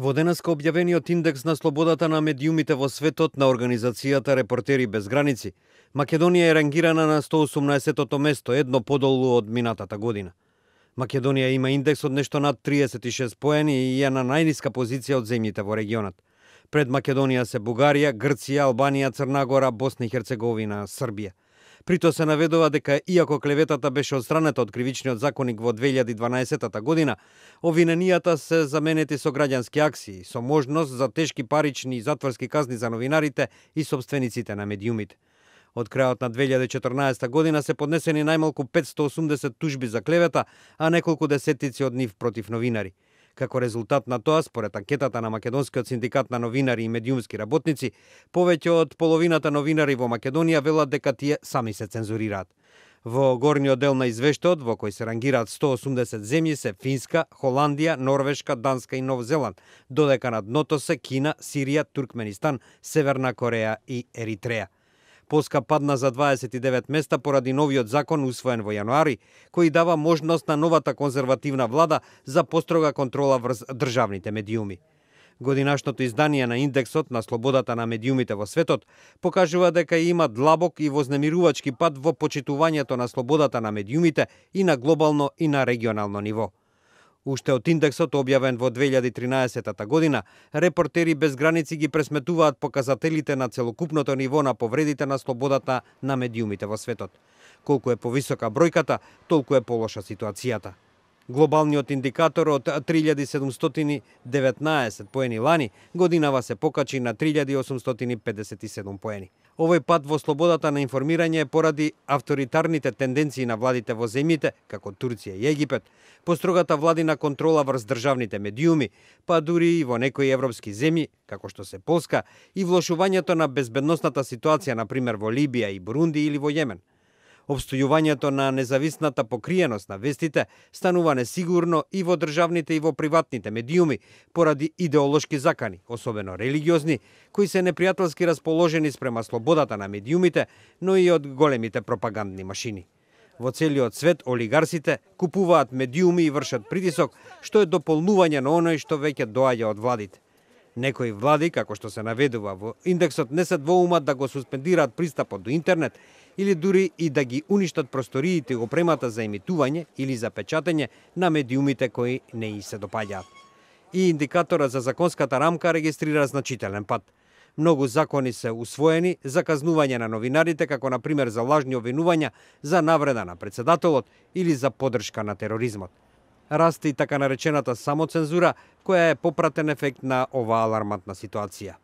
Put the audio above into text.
Во денеска објавениот индекс на слободата на медиумите во светот на организацијата Репортери без граници, Македонија е рангирана на 118-тото место, едно подолу од минатата година. Македонија има индекс од нешто над 36 поени и е на најниска позиција од земјите во регионот. Пред Македонија се Бугарија, Грција, Албанија, Црна Гора, Босна и Херцеговина, Србија. Прито се наведува дека иако клеветата беше одстранета од кривичниот законник во 2012 година, обвиненијата се заменети со граѓански акции, со можност за тешки парични и затворски казни за новинарите и собствениците на медиумите. Од крајот на 2014 година се поднесени најмалку 580 тужби за клевета, а неколку десетици од нив против новинари. Како резултат на тоа, според анкетата на Македонскиот синдикат на новинари и медиумски работници, повеќе од половината новинари во Македонија велат дека тие сами се цензурираат. Во горниот дел на извештајот, во кој се рангираат 180 земји, се Финска, Холандија, Норвешка, Данска и Нов Зеланд, додека на дното се Кина, Сирија, Туркменистан, Северна Кореја и Еритреја. Полска падна за 29 места поради новиот закон усвоен во јануари, кој дава можност на новата конзервативна влада за построга контрола врз државните медиуми. Годинашното издание на индексот на слободата на медиумите во светот покажува дека има длабок и вознемирувачки пат во почитувањето на слободата на медиумите и на глобално и на регионално ниво. Уште од индексот објавен во 2013 година, Репортери без граници ги пресметуваат показателите на целокупното ниво на повредите на слободата на медиумите во светот. Колку е повисока бројката, толку е полоша ситуацијата. Глобалниот индикатор од 3719 поени лани годинава се покачи на 3857 поени. Овој пат во слободата на информирање е поради авторитарните тенденции на владите во земјите, како Турција и Египет, построгата владина контрола врз државните медиуми, па дури и во некои европски земји, како што се Полска, и влошувањето на безбедносната ситуација, например во Либија и Бурунди или во Јемен. Обстојувањето на независната покриеност на вестите станува несигурно и во државните и во приватните медиуми поради идеолошки закани, особено религиозни, кои се непријателски расположени спрема слободата на медиумите, но и од големите пропагандни машини. Во целиот свет олигарсите купуваат медиуми и вршат притисок, што е дополнување на оној што веќе доаѓа од владите. Некои влади, како што се наведува во индексот, не се двоумат да го суспендираат пристапот до интернет или дури и да ги уништат просториите и опремата за емитување или за печатење на медиумите кои не и се допаѓаат. И индикаторот за законската рамка регистрира значителен пат. Многу закони се усвоени за казнување на новинарите, како на пример за лажни обвинувања за навреда на председателот или за поддршка на тероризмот. Расте и така наречената самоцензура, која е попратен ефект на оваа алармантна ситуација.